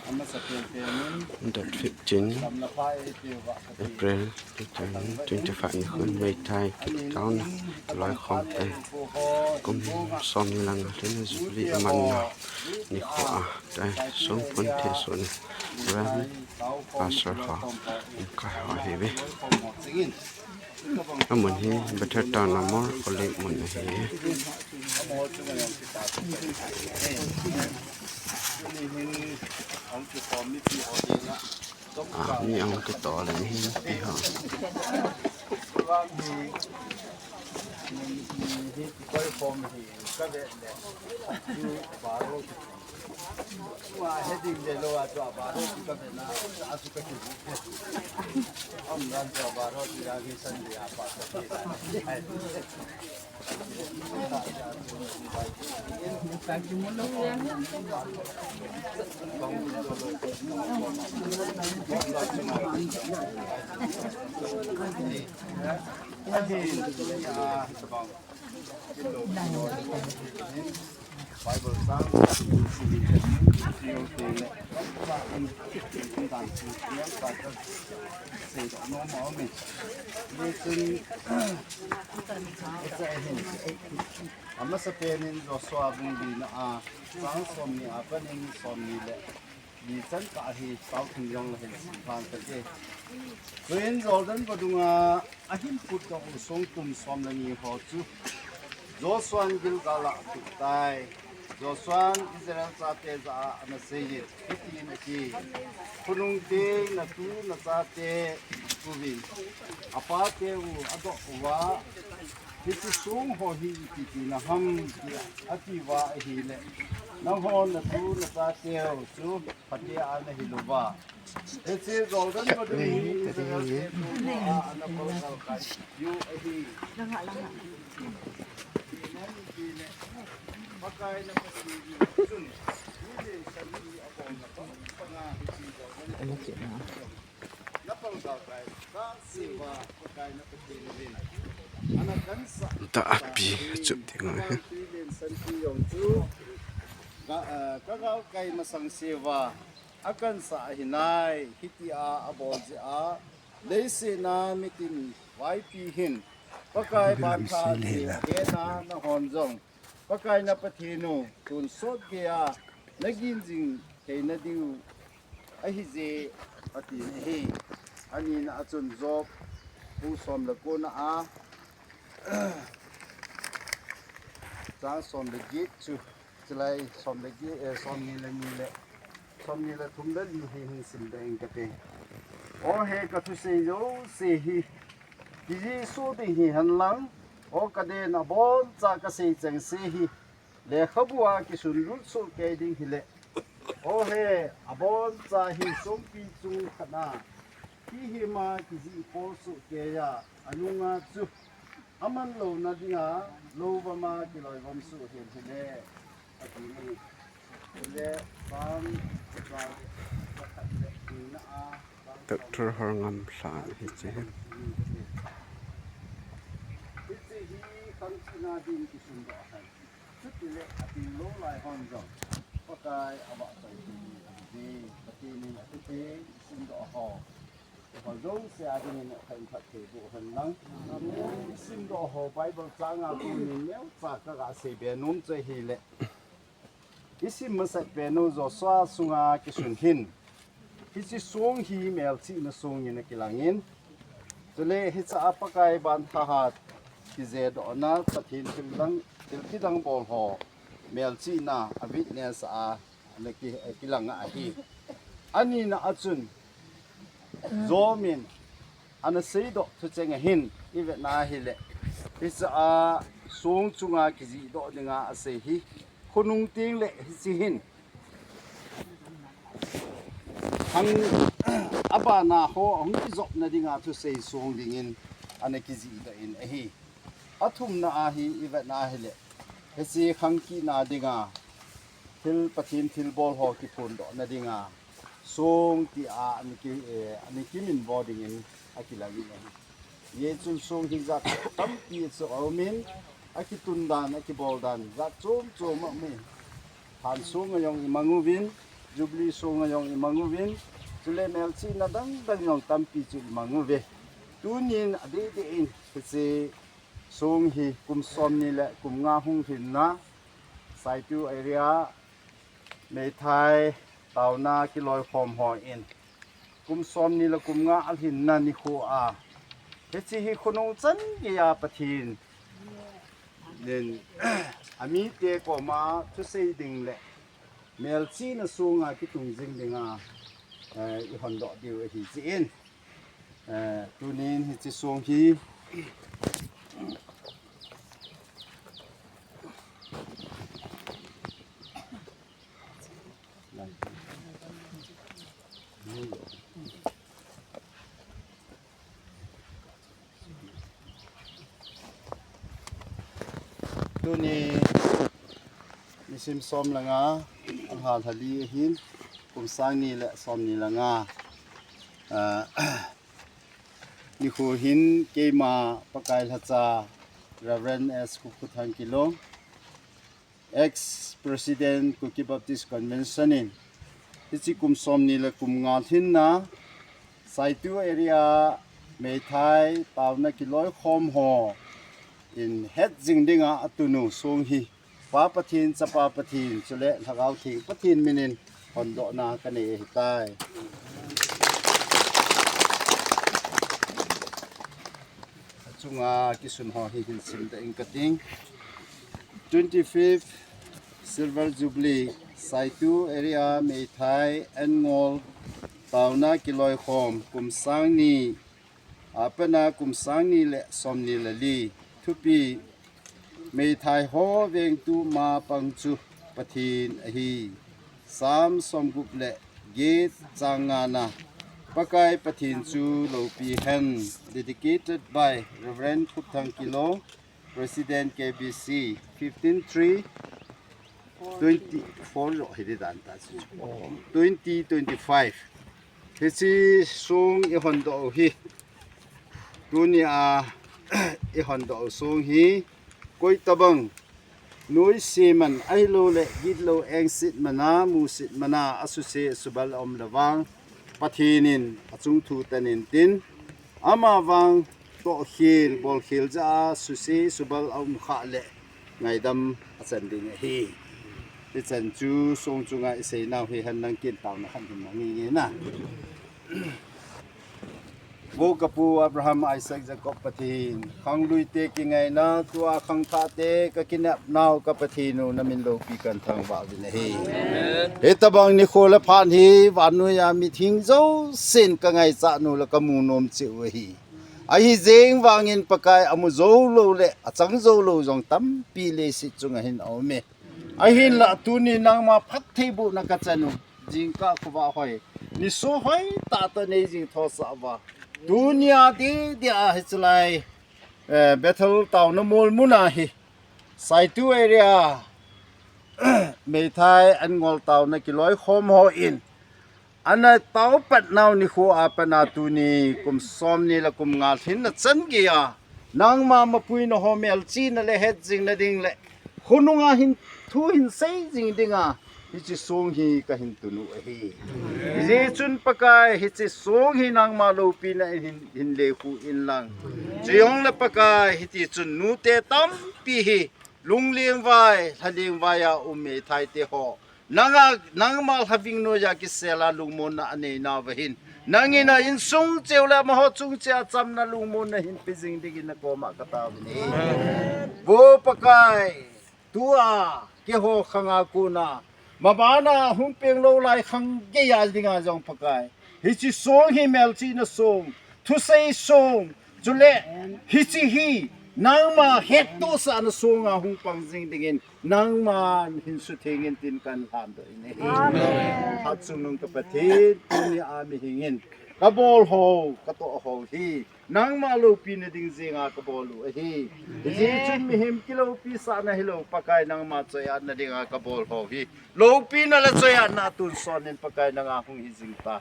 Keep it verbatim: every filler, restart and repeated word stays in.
Date fifteen April two thousand twenty-five ni khun Meitei kitouna loikhom te kum somni le nga lhun Jubilee amanna nikho a tai songpun thilsohna Rev. Pastor ho umkai ho ahiuve. Amun hi Bethel Town Amor Holy mun ahi. Ah, mi ahung kitoh le mi hi pi ho. Amasapen in Joshua bung lina a, chang somni a panin somni le li chan kah hi tao thum jong le hin sim phan kate. Chuin Jordan vadunga ahin putdoh u songtum som le ni ho chu Joshua'n Gilgal a atup tai. Joshua'n Israel chate jah a ana seiyin, hitin ati, Khonung teng natu nachate uvin, apate u adoh uva, hiche song ho hi ipi tina ham, tia ati uva ahile, nangho natu nachateu chu phatea nahil uva, hiche Jordan vadung hi Israel te thu a ana palkal kai diu ahi. Tahpi achup ding ahi. Ka, eh, ka galkai masang seuva, akansah ahi nai, hitia abol jeh a, leiset a mitin vaipi hin, Pakai bantha jeh a nahon jong, Pakai na Pathen u, tonsot geiya nagin jing theina diu ahije, atin ahi. Anina a chun Job bung som le kona a, chang som le get chu, chulai som le get, eh, somni le ni le, somni le thum le li hi hin simdoh inge kate. O he, kathusei jouse hi kijih soh ding hihen lang, o kaden abonchan kasei chengse hi lekhabu a kisunlut soh kei ding hile, o he, abonchan hi songpi chung khat a, hihima kijih pol soh keiya, anunga chu aman louna dinga, lou vama kiloivom soh hen hile, ati nge. Hile, Psalm chang khat le nina a, Doctor Horngam Lhan hiche hi. Hiche hi khangchihna din kisundoh ahi. Chutile ating lou lai hon jong Pakai avahchoi thei ding ahi. Pathen in atute isimdoh ho, ho jouse a dingin akhan phatthei boh hen lang. Isimdoh ho Bible chang a konin neocha kaga seibe nom chu ahile, isim masat penu Joshua sunga kisun hin, hiche song hi melchihna song in akilangin, chule hiche a Pakai banthahat kijedohna, Pathen thil dang, thil kidang bol ho melchihna, a witness a ana ki, kilang ahi. Anina a chun Job in ana seidoh thucheng ahin, ivetna hile, hiche a song chunga kijihdoh dinga asei hi, khonung teng le hiche hin hang, abana ho ahung kijopna dinga thusei song dingin ana kijihdoh in ahi. Athumna a hi ivetna hile, hiche khangkihna dinga, thil Pathen thilbol ho kiphondohna dinga song tia ana ki, eh, ana kiminvo dingin akilangin ahi. Hijeh chun song hi jat tampi chu aumin, akitun dan, akibol dan jat chom chom aumin, phan song a jong imang uvin, Jubilee song a jong imang uvin, chule melchihna dang dang jong tampi chu imang uve. Tunin adeh deh in hiche song hi kum somni le kum nga hung lhinna, Saitu area Meithai taona kiloikhom hon kum somni le kum nga alhinna nikho a, hiche hi khonung chan geiya Pathen in amite koma thusei ding le melchihna song a kitung jing dinga, eh, ihondoh diu ahi jeh in, eh, tunin hiche song hi Tuni nisim som le nga, lha lha li ahin, kum sang ni le som ni le nga. Ah, nikho hin keima Pakai lhacha Reverend S Khuthang Kilong, Ex-President Kuki Baptist Convention in, hiche kum som ni le kum nga lhinna, Saitu area Meithai taona kiloikhom hon het jing dinga atunu song hi, Pa Pathen, Chapa Pathen, chule Lhagao Theng Pathen minin hondohna kanei ahitai. Achunga kisun ho hi hin simdoh ing kating. Twenty-fifth Silver Jubilee, Saitu area Meithai Angol taona kiloikhom, kum sang ni a pat a kum sang ni le som ni le li. Thupi, Meithai ho vengtu ma pang chu Pathen ahi. Sam somgup le get chang nga na, Pakai Pathen chu loupi hen. Dedicated by Reverend Khuthang Kilong, President K B C, fifteen three twenty-four lo hi di dan ta chu. Twenty twenty-five. Hiche song ihondoh u hi, tunia ihondoh u song hi, koi tabang noise man ahilouleh gitlou engset man a, musit man a, asuse subal aum le vang, Pathen in achung thu tan intin, ama vang tohkhel bolkhel jeh a suse subal aum khah le ngaidam achan ding ahi. Hichan chu song chunga isei nau hi hen, nang kin taona khat hin nang nge nge na. Vo kapu Abraham, Isaac, Jacob Pathen, khangluite kingaina, tua khangthahte kakinepnau ka Pathen u, namin loupi kahin thangvah uvin ahi. Hitabang nikho le phat hi vannoiya mihing jousen kangaichat u le kamu nom cheh u ahi. Ahi jeng vangin Pakai, amu joulou le achang joulou jong tampi leiset chunga hin aume. Ahinla tuni nangma phattheibohna kachan u. Jingkah khovah hoi, niso hoitah tah nei jing thosah uva, tunia didi a hiche lai, eh, Bethel taona mol muna hi, Saitu area Meithai Angol taona kiloikhom hon ana taopatnau nikho a pat a tuni kum som ni le kum nga lhinna chan geiya, nangma mapuina ho melchihna le hetjingna ding le khonunga hin thu hin sei jing dinga hiche song hi kahin tunu ahi. Hijeh chun Pakai, hiche song hi nangma loupina in hin, hin lekhu inlang. Chujongle Pakai, hitichun nute tampi hi lunglengvai, lhalengvai a um Meithaite ho, nanga, nangma lhaving noiya kisela lungmonna aneinauva hin, nangin a insung cheh u le amaho chung cheh a chamna lungmonna hinpe jing dingin nakoma kataovin ahi. Vo Pakai, tua keiho khanga kona, mabana hung peng lou lai khang geiya dinga jong Pakai, hiche song hi melchihna song, thusei song, chule hiche hi nangma hettohsahna songa hung pang jing dingin nangman hin sutheng intin kahin lhandoh in ahi. Amen. Hatchungnung ka Pathen, tunia mihingin kabol ho, katoh ho hi nangma loupina ding jenga kabol u ahi. Hijeh chun mihem kiloupisahna hilou, Pakai, nangma choiatna dinga kabol ho hi loupina le choiatna tonsot in Pakai nanga hung hijing ta.